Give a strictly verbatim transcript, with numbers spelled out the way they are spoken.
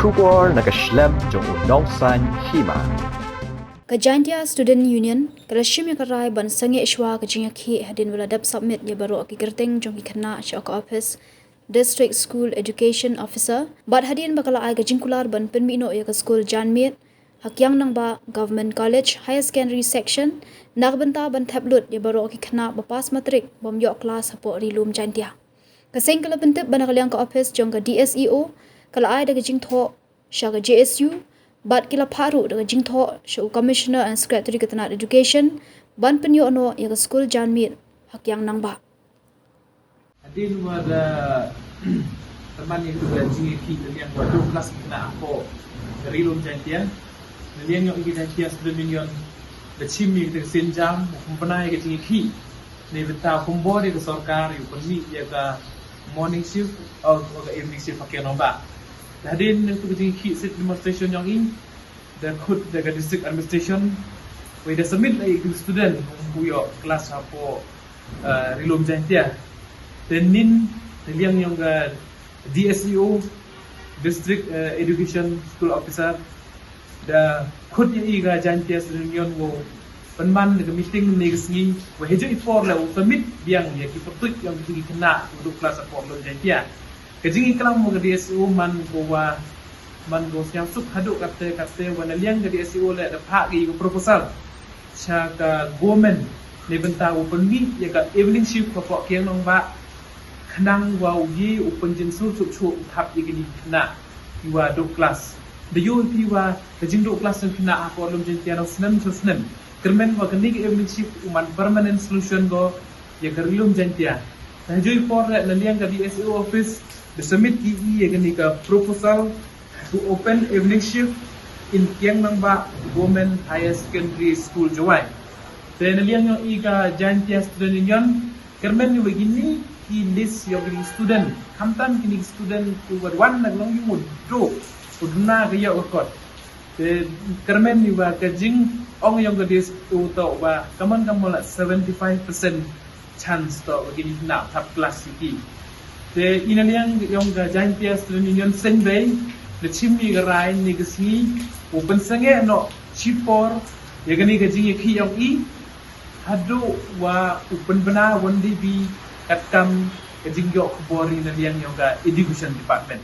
Khubor na ka shlem jong u Nongsaiñ Hima. Ka Jaintia Student Union ka la shim ïa ka rai ban sangeh shuwa ka jingïakhih hadien ba la dep submit ïa baroh ki kyrteng jong ki khynnah sha ka office District School Education Officer, bad hadien ba ka la ai ka jingkular ban pynmih noh ïa ka skul janmiet ha Kiang Nangbah Government College Higher Secondary Section na ka bynta ban thep lut ïa baroh ki khynnah ba pass matrik bym ïoh klas hapoh Ri Lum Jaintia. Ka seng ka la pyntip ba na ka liang ka office jong ka D S E O ka la ai da ka jingthoh sha ka J S U, bad ki la phah ruh da ka jingthoh sha u Commissioner and Secretary ka tnat Education ban pynïoh noh ïa ka skul janmiet ha Kiang Nangbah. Hadien ba da tymmen ïa ka jingïakhih na liang ba duk klas ki khynnah hapoh Ri Lum Jaintia, na liang jong ka Jaintia Student Union da shim ïa ka synjam, u pynbna ïa ka jingïakhih na bynta u pynbor ïa ka sorkar ïa u pynmih ïa ka morning shift, oh, ka evening shift ha Kiang Nangbah. Hadien na ka jingïakhih sit demonstration jong i, da khot da ka district administration, wei da submit ïa ki student ym ïoh klas hapoh, uh, Ri Lum Jaintia. Te nin na liang jong ka D S E O, District, uh, Education School Officer, da khot ïa i ka Jaintia Student Union, wow pynman da ka meeting ne ka sngi, wei ha juh i por la u submit biang ïa ki pyrtuit jong ki khynnah u duk klas hapoh Lum Jaintia. Ka jingïaklam ka D S E O man ko wa, man ko sngewsuk haduh katte katte wa na liang ka D S E O la da phah ïa ka proposal sha ka government na bynta u pynmih ïa ka evening shift hapoh Kiang Nangbah, khnang wa u ïa u pynjynjar shuh shuh u thap ïa kine ki khynnah ki wa duk klas. Da ïohi wa ka jingduk klas jong ki khynnah hapoh Lum Jaintia na snem sha snem, kyrmen wa kane ka evening shift u man permanent solution ko ïa ka Ri Lum Jaintia. Na juh i por na liang ka D S E O office da submit ïa i ïa kane ka proposal to open evening shift in Kiang Nangbah Government Higher Secondary School, Jowai. Te na liang jong i ka Jaintia Student Union, kyrmen ïa wa kine ki list ïa ki student, khamtam kine ki student ki wa wan na ka long ïa u duk, u duna ka ïa u kot. Te kyrmen ïa wa ka jingong jong ka D S E O toh wa ka man ka mala seventy five percent chance toh wa kine ki khynnah thap klas ïa ki. Te i na liang jong ka Jaintia Student Union seng bei da shim ïa ka rai ne ka sngi u pynsangeh noh shipor ïa kane ka jingïakhih jong i haduh wa u pynbna wan D B katkam ka jingïoh khubor i na liang jong ka Education Department.